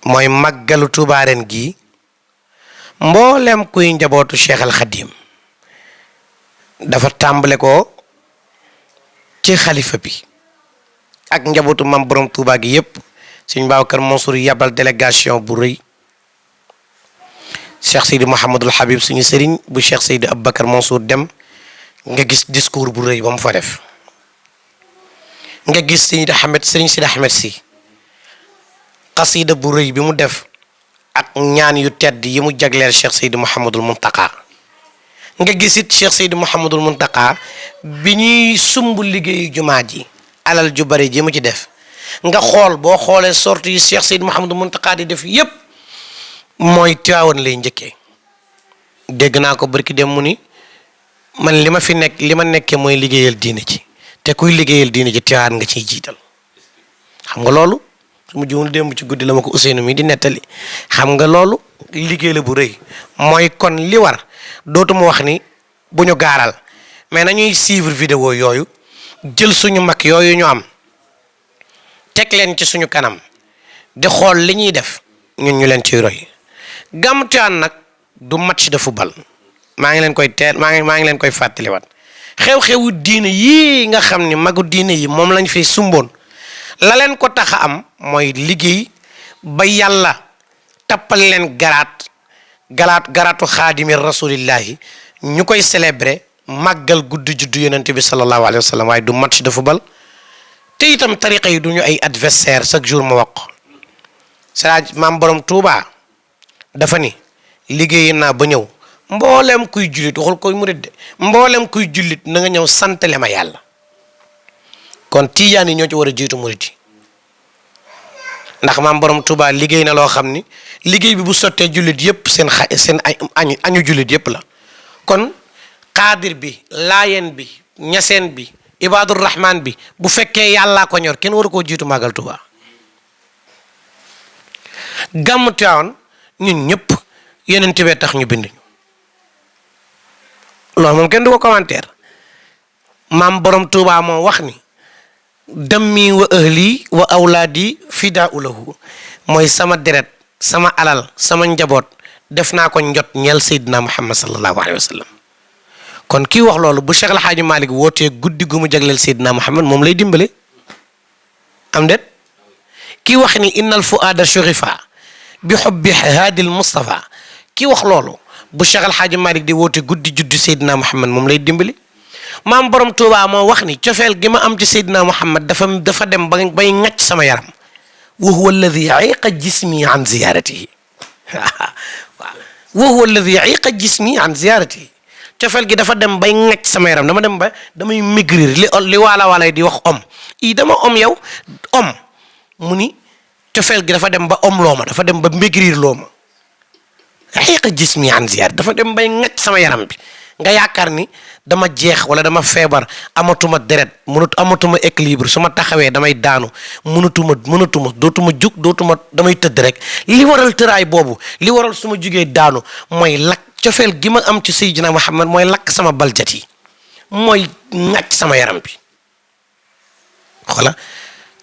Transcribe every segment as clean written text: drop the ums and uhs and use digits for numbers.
mooy màggalu Tuubaa ren gi mboolem kuy njabootu Cheikh al Khadim dafa tàmbale ko ci xalifa bi ak njabootu mam borom Tuubaa gi yépp Sëñ Babacar Mansour yabal délégation bu rëy Cheikh Seydi Mouhamadul Habib suñu sëriñ bu Cheikh Seydi Aboubacar Mansour dem nga gis discours bu rëy ba mu fa def nga gis Seydi Ahmed sëriñ Seydi Ahmed si qasida bu rëy bi mu def ak ñaan yu tedd yi mu jagleel Cheikh Seydi Mouhamadul Muntaka nga gisit Cheikh Seydi Mouhamadul Muntaka bi ñuy sumb liggéeyu jumaa ji alal ju bari ji mu ci def nga xool boo xoolee sorte yi Cheikh Seydi Mouhamadul Muntaka di def yépp mooy Tiwaawan lay njëkkee dégg naa ko barki dem mu ni man li ma fi nekk li ma nekkee mooy liggéeyal diine ci te kuy liggéeyal diine ci Tiwaawan nga ciy jiital xam nga loolu su ma juumul démb ci guddi la ma ko Ousseynou mi di nettali xam nga loolu liggéey la bu rëy mooy kon li war dootuma wax ni bu ñu gaaral mais nañuy suivre vidéo yooyu jël suñu mag yooyu ñu am teg leen ci suñu kanam di xool li ñuy def ñun ñu leen ciy roy Gàmmu Tiwaawan nag du match de football maa ngi leen koy teel maa ngi leen koy fàttaliwaat xew-xewu diine yii nga xam ni magu diine yi moom lañ fi sumboon la leen ko tax a am mooy liggéey ba yàlla tappal leen garaatu xaadimi rasulillahi ñu koy célébrer màggal guddi juddu yonent bi sallallahu alayhi wa sallam waaye du match de football te itam tariqa yi du ñu ay adversaire chaque jour ma wax c'est maam borom Touba dafa ni liggéey naa ba ñëw mboolem kuy jullit waxul koy murid de mboolem kuy jullit na nga ñëw santale ma yàlla kon tijaan yi ñoo ci war a jiitu murid yi ndax maam borom Touba liggéey na loo xam ni liggéey bi bu sottee jullit yépp seen añu jullit yépp la kon xaadir bi laayeen bi ñaseen bi ibadur rahman bi bu fekkee yàllaa ko ñor kenn waru koo jiitu màggal Touba Gàmmu Tiwaawan ñun ñëpp yeneen tibee tax ñu bind ñu loolu moom kenn du ko commentaire maam borom Touba moo wax ni dammi wa ahli wa awlaadi fidaau lahu mooy sama deret sama alal sama njaboot def naa ko njot ñeel Seydina Muhammad sallallahu alayhi wa sallam kon kii wax loolu bu Cheikh El Hadji Malick wootee guddi gu mu jagleel Seydina Muhammad moom lay dimbale am det kii wax ni innal fuaada shughifa bi hubbi haadil Mustafa kii wax loolu bu Cheikh El Hadji Malick di woote guddi juddu Seydina Muhammad moom lay dimbali maam borom Touba moo wax ni cofeel gi ma am ci Seydina Muhammad dafa dem bay ŋàcc sama yaram wa huwa alladi iqa jismi an ziyaratihi wa huwa alladi iqa jismi an ziyaratihi cofeel gi dafa dem bay ŋàcc sama yaram dama dem ba damay maigrir li waala di wax dama yow mu ni cofeel gi dafa dem ba loo ma dafa dem ba maigrir loo ma iqa jismi an ziyaratihi dafa dem bay ŋàcc sama yaram bi nga yaakaar ni dama jeex wala dama feebar amatuma deret amatuma équilibre su ma taxawee damay daanu dootuma jug damay tëdd rek li waral tëraay boobu li waral su ma jugee daanu mooy lakk cofeel gi ma am ci Seydina Muhammad mooy lakk sama baljat yi mooy ŋàcc sama yaram bi xoola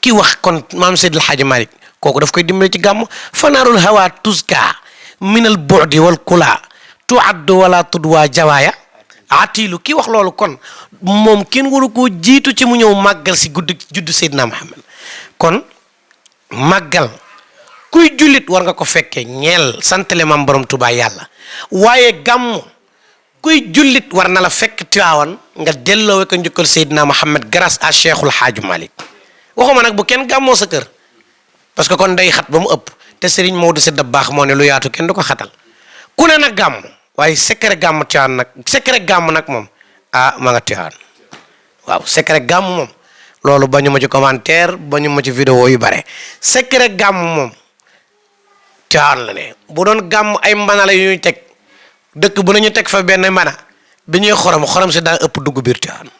ki wax kon maam Seydil Hadji Malick kooku daf koy dimbale ci gàmm fanaarul hawa tuska minal bu'di wal kula tuaddu wala tudwa jawaaya atilu kii wax loolu kon moom kenn waru koo jiitu ci mu ñëw màggal si juddu Seydina Muhammad kon màggal kuy jullit war nga ko fekkee ñeel santale maam borom Touba yàlla waaye gàmmu kuy jullit war na la fekk Tiwaawan nga delloowe ko njukkal Seydina Muhammad grâce à Cheikhul Hadji Malick waxuma nag bu kenn gàmmoo sa kër parce que kon day xat ba mu ëpp te Serigne Maodo Sy Dabakh moo ne lu yaatu kenn du ko xatal ku ne nag gàmm waaye secret gàmm Tiwaawan nag secret gàmm nag moom ma nga Tiwaawan waaw secret gàmm moom loolu bañu ma ci commentaire bañu ma ci vidéo yu bare secret gàmm moom Tiwaawan la ne bu doon gàmm ay mbana la yu ñuy teg dëkk bu nañu teg fa benn mbana bi ñuy xorom si daa ëpp dugg biir Tiwaawan